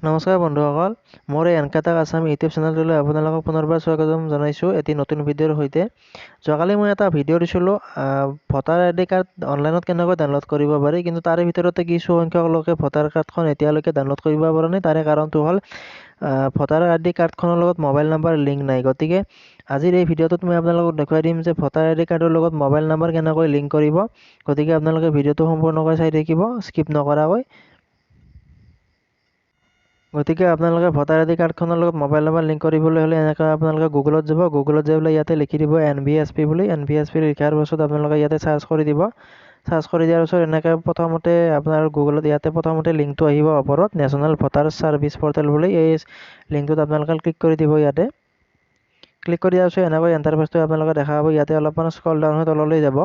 নমস্কাৰ বন্ধুসকল, মোৰ এই এনকাটাক আছাম ইউটিউব চেনেলটোলৈ আপোনালোকক পুনৰবাৰ স্বাগতম জনাইছোঁ এটি নতুন ভিডিঅ'ৰ সৈতে। যোৱাকালি মই এটা ভিডিঅ' দিছিলোঁ ভোটাৰ আই ডি কাৰ্ড অনলাইনত কেনেকৈ ডাউনলোড কৰিব পাৰি, কিন্তু তাৰে ভিতৰতে কিছু সংখ্যক লোকে ভোটাৰ কাৰ্ডখন এতিয়ালৈকে ডাউনলোড কৰিব পৰা নাই। তাৰে কাৰণটো হ'ল ভোটাৰ আই ডি কাৰ্ডখনৰ লগত মোবাইল নাম্বাৰ লিংক নাই। গতিকে আজিৰ এই ভিডিঅ'টোত মই আপোনালোকক দেখুৱাই দিম যে ভোটাৰ আই ডি কাৰ্ডৰ লগত মোবাইল নাম্বাৰ কেনেকৈ লিংক কৰিব। গতিকে আপোনালোকে ভিডিঅ'টো সম্পূৰ্ণকৈ চাই থাকিব, স্কিপ নকৰাকৈ। গতিকে আপোনালোকে ভোটাৰ আই ডি কাৰ্ডখনৰ লগত মোবাইল নাম্বাৰ লিংক কৰিবলৈ হ'লে এনেকৈ আপোনালোকে গুগলত যাব। গুগলত যাই পেলাই ইয়াতে লিখি দিব এন ভি এছ পি বুলি। এন ভি এছ পি লিখাৰ পাছত আপোনালোকে ইয়াতে চাৰ্চ কৰি দিব। চাৰ্চ কৰি দিয়াৰ পিছত এনেকৈ প্ৰথমতে আপোনাৰ গুগলত ইয়াতে প্ৰথমতে লিংকটো আহিব ওপৰত, নেশ্যনেল ভোটাৰ ছাৰ্ভিচ পৰ্টেল বুলি। এই লিংকটোত আপোনালোকে ক্লিক কৰি দিব। ইয়াতে ক্লিক কৰি দিয়াৰ পিছত এনেকৈ ইণ্টাৰফেচটো আপোনালোকে দেখা পাব। ইয়াতে অলপমান স্ক্ৰল ডাউন হৈ তললৈ যাব,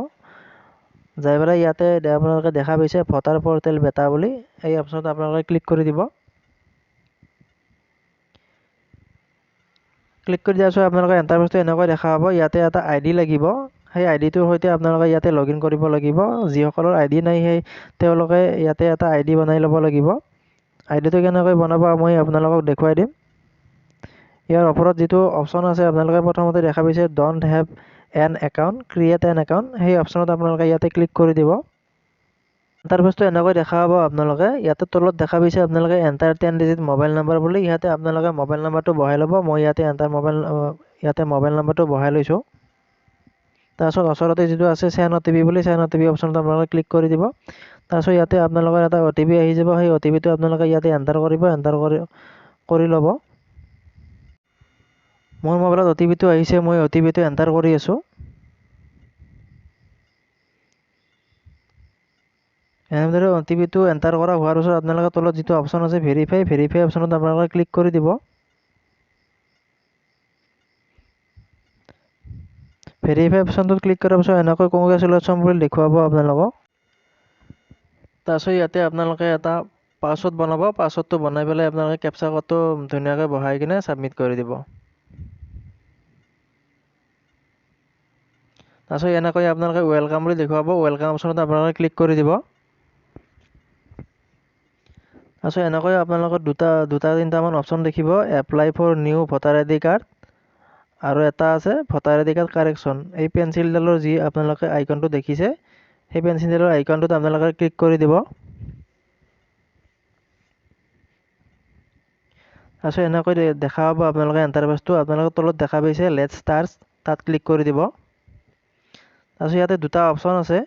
যাই পেলাই ইয়াতে আপোনালোকে দেখা পাইছে ভোটাৰ পৰ্টেল বেটা বুলি। এই অপশ্যনত আপোনালোকে ক্লিক কৰি দিব। ক্লিক কৰি দিয়াৰ পিছত আপোনালোকে ইণ্টাৰফেচটো এনেকৈ দেখা পাব। ইয়াতে এটা আই ডি লাগিব, সেই আই ডিটোৰ সৈতে আপোনালোকে ইয়াতে লগ ইন কৰিব লাগিব। যিসকলৰ আই ডি নাই সেই তেওঁলোকে ইয়াতে এটা আই ডি বনাই ল'ব লাগিব। আই ডিটো কেনেকৈ বনাব মই আপোনালোকক দেখুৱাই দিম। ইয়াৰ ওপৰত যিটো অপশ্যন আছে আপোনালোকে প্ৰথমতে দেখা পাইছে don't have an account, create an account, সেই অপশ্যনত আপোনালোকে ইয়াতে ক্লিক কৰি দিব। ইণ্টাৰফেচটো এনেকৈ দেখা পাব। আপোনালোকে ইয়াতে তলত দেখা পাইছে আপোনালোকে এণ্টাৰ 10 ডিজিট মোবাইল নাম্বাৰ বুলি। ইয়াতে আপোনালোকে মোবাইল নাম্বাৰটো বহাই ল'ব। মই ইয়াতে এণ্টাৰ মোবাইল ইয়াতে মোবাইল নাম্বাৰটো বহাই লৈছোঁ। তাৰপিছত ওচৰতে যিটো আছে চেণ্ড অ' টি পি বুলি, চেণ্ড অ' টি পি অপশ্যনত আপোনালোকে ক্লিক কৰি দিব। তাৰপিছত ইয়াতে আপোনালোকৰ এটা অ' টি পি আহি যাব। সেই অ' টি পিটো আপোনালোকে ইয়াতে এণ্টাৰ কৰিব, এণ্টাৰ কৰি ল'ব। মোৰ মোবাইলত অ' টি পিটো আহিছে, মই অ' টি পিটো এণ্টাৰ কৰি আছোঁ। এনেদৰে অ' টি পিটো এণ্টাৰ কৰা হোৱাৰ পিছত আপোনালোকে তলত যিটো অপশ্যন আছে ভেৰিফাই, ভেৰিফাই অপশ্যনত আপোনালোকে ক্লিক কৰি দিব। ভেৰিফাই অপশ্যনটোত ক্লিক কৰাৰ পিছত এনেকৈ কংগ্ৰেচুলেশ্যন বুলি দেখুৱাব আপোনালোকক। তাৰপিছত ইয়াতে আপোনালোকে এটা পাছৱৰ্ড বনাব। পাছৱৰ্ডটো বনাই পেলাই আপোনালোকে কেপচা ক'ডটো ধুনীয়াকৈ বহাই কিনে ছাবমিট কৰি দিব। তাৰপিছত এনেকৈ আপোনালোকে welcome বুলি দেখুৱাব। Welcome অপশ্যনত আপোনালোকে ক্লিক কৰি দিব। তাৰপিছত এনেকৈ আপোনালোকৰ দুটা তিনিটামান অপশ্যন দেখিব, apply for new voter I D card আৰু এটা আছে ভোটাৰ আই ডি কাৰ্ড কাৰেকশ্যন। এই পেঞ্চিলডালৰ যি আপোনালোকে আইকনটো দেখিছে সেই পেঞ্চিলডালৰ আইকনটোত আপোনালোকে ক্লিক কৰি দিব। তাৰপিছত এনেকৈ দেখা পাব আপোনালোকে ইণ্টাৰফেচটো। আপোনালোকে তলত দেখা পাইছে let's start, তাত ক্লিক কৰি দিব। তাৰপিছত ইয়াতে দুটা অপশ্যন আছে।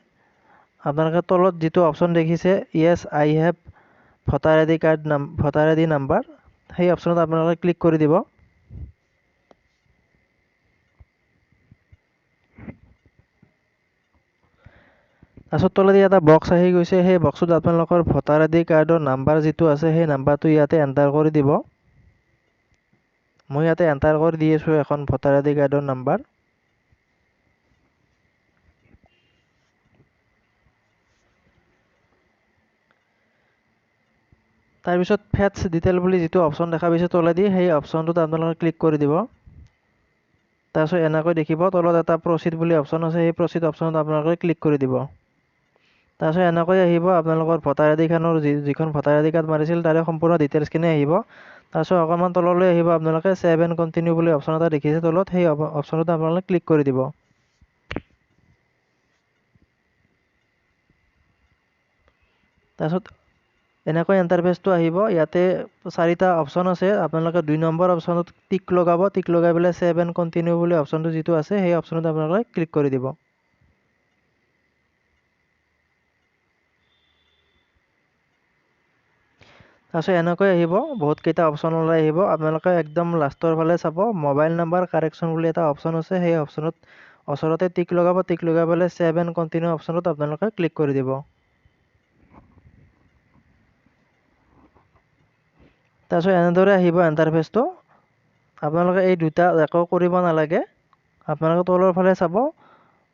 আপোনালোকে তলত যিটো অপশ্যন দেখিছে yes I have voter I D card নাম ভোটাৰ আই ডি নাম্বাৰ, সেই অপশ্যনত আপোনালোকে ক্লিক কৰি দিব। তাৰপিছত তলদি এটা বক্স আহি গৈছে, সেই বক্সটোত আপোনালোকৰ ভোটাৰ আই ডি কাৰ্ডৰ নাম্বাৰ যিটো আছে সেই নাম্বাৰটো ইয়াতে এণ্টাৰ কৰি দিব। মই ইয়াতে এণ্টাৰ কৰি দি আছোঁ এখন ভোটাৰ আই ডি কাৰ্ডৰ নাম্বাৰ। তাৰপিছত ফেটছ ডিটেইল বুলি যিটো অপশ্যন দেখা পাইছে তলেদি, সেই অপশ্যনটোত আপোনালোকে ক্লিক কৰি দিব। তাৰপিছত এনেকৈ দেখিব তলত এটা প্ৰচিড বুলি অপশ্যন আছে, সেই প্ৰচিড অপশ্যনত আপোনালোকে ক্লিক কৰি দিব। তাৰপিছত এনেকৈ আহিব আপোনালোকৰ ভোটাৰ আই ডিখনৰ যিখন ভোটাৰ আই ডি কাৰ্ড মাৰিছিল তাৰে সম্পূৰ্ণ ডিটেইলছখিনি আহিব। তাৰপিছত অকণমান তললৈ আহিব, আপোনালোকে ছেভ এণ্ড কণ্টিনিউ বুলি অপশ্যন এটা দেখিছে তলত, সেই অপশ্যনটোত আপোনালোকে ক্লিক কৰি দিব। তাৰপিছত এনেকৈ ইণ্টাৰফেচটো আহিব। ইয়াতে চাৰিটা অপশ্যন আছে, আপোনালোকে 2 নম্বৰ অপশ্যনত টিক লগাব। টিক লগাই পেলাই ছেভ এণ্ড কণ্টিনিউ বুলি অপশ্যনটো যিটো আছে সেই অপশ্যনত আপোনালোকে ক্লিক কৰি দিব। তাৰপিছত এনেকৈ আহিব, বহুতকেইটা অপশ্যন ওলাই আহিব। আপোনালোকে একদম লাষ্টৰ ফালে চাব, মোবাইল নাম্বাৰ কাৰেকশ্যন বুলি এটা অপশ্যন আছে, সেই অপশ্যনত ওচৰতে টিক লগাব। টিক লগাই পেলাই ছেভ এণ্ড কণ্টিনিউ অপশ্যনত আপোনালোকে ক্লিক কৰি দিব। তাৰপিছত এনেদৰে আহিব ইণ্টাৰফেচটো। আপোনালোকে এই দুটা একো কৰিব নালাগে। আপোনালোকে তলৰ ফালে চাব,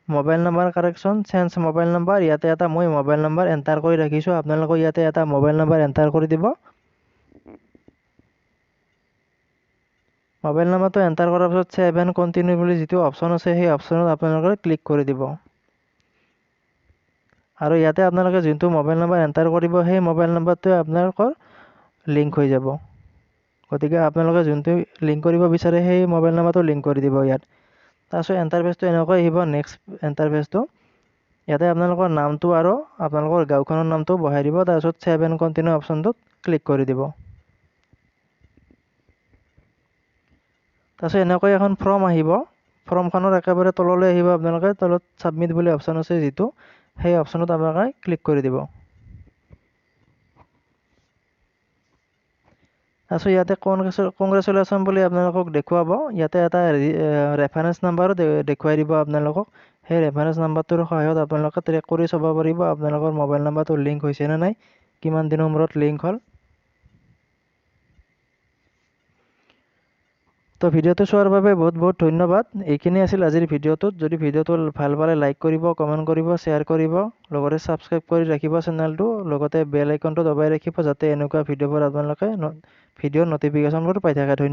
mobile number correction, change mobile number, ইয়াতে এটা মই মোবাইল নাম্বাৰ এণ্টাৰ কৰি ৰাখিছোঁ। আপোনালোকে ইয়াতে এটা মোবাইল নাম্বাৰ এণ্টাৰ কৰি দিব। মোবাইল নাম্বাৰটো এণ্টাৰ কৰাৰ পিছত ছেভ এণ্ড কণ্টিনিউ বুলি যিটো অপশ্যন আছে সেই অপশ্যনত আপোনালোকে ক্লিক কৰি দিব। আৰু ইয়াতে আপোনালোকে যোনটো মোবাইল নাম্বাৰ এণ্টাৰ কৰিব সেই মোবাইল নাম্বাৰটোৱে আপোনালোকৰ লিংক হৈ যাব। গতিকে আপোনালোকে যোনটো লিংক কৰিব বিচাৰে সেই মোবাইল নাম্বাৰটো লিংক কৰি দিব ইয়াত। তাৰপিছত এণ্টাৰফেচটো এনেকৈ আহিব। নেক্সট এণ্টাৰফেচটো ইয়াতে আপোনালোকৰ নামটো আৰু আপোনালোকৰ গাঁওখনৰ নামটো বহাই দিব। তাৰপিছত ছেভ এণ্ড কণ্টিনিউ অপশ্যনটোত ক্লিক কৰি দিব। তাৰপিছত এনেকৈ এখন ফৰ্ম আহিব। ফৰ্মখনৰ একেবাৰে তললৈ আহিব আপোনালোকে, তলত ছাবমিট বুলি অপশ্যন আছে যিটো, সেই অপশ্যনত আপোনালোকে ক্লিক কৰি দিব। তাৰপিছত ইয়াতে কংগ্ৰেচুলেশ্যন বুলি আপোনালোকক দেখুৱাব। ইয়াতে এটা ৰেফাৰেঞ্চ নাম্বাৰো দেখুৱাই দিব আপোনালোকক। সেই ৰেফাৰেঞ্চ নাম্বাৰটোৰ সহায়ত আপোনালোকে ট্ৰেক কৰি চাব পাৰিব আপোনালোকৰ মোবাইল নাম্বাৰটো লিংক হৈছে নে নাই, কিমান দিনৰ মূৰত লিংক হ'ল। তো ভিডিঅ'টো চোৱাৰ বাবে বহুত বহুত ধন্যবাদ। এইখিনি আছিল আজিৰ ভিডিঅ'টোত। যদি ভিডিঅ'টো ভাল পালে লাইক কৰিব, কমেণ্ট কৰিব, শ্বেয়াৰ কৰিব, লগতে ছাবস্ক্ৰাইব কৰি ৰাখিব চেনেলটো, লগতে বেল আইকনটো দবাই ৰাখিব যাতে এনেকুৱা ভিডিঅ'বোৰ আপোনালোকে ভিডিঅ'ৰ ন'টিফিকেশ্যনবোৰ পাই থাকে। ধন্যবাদ।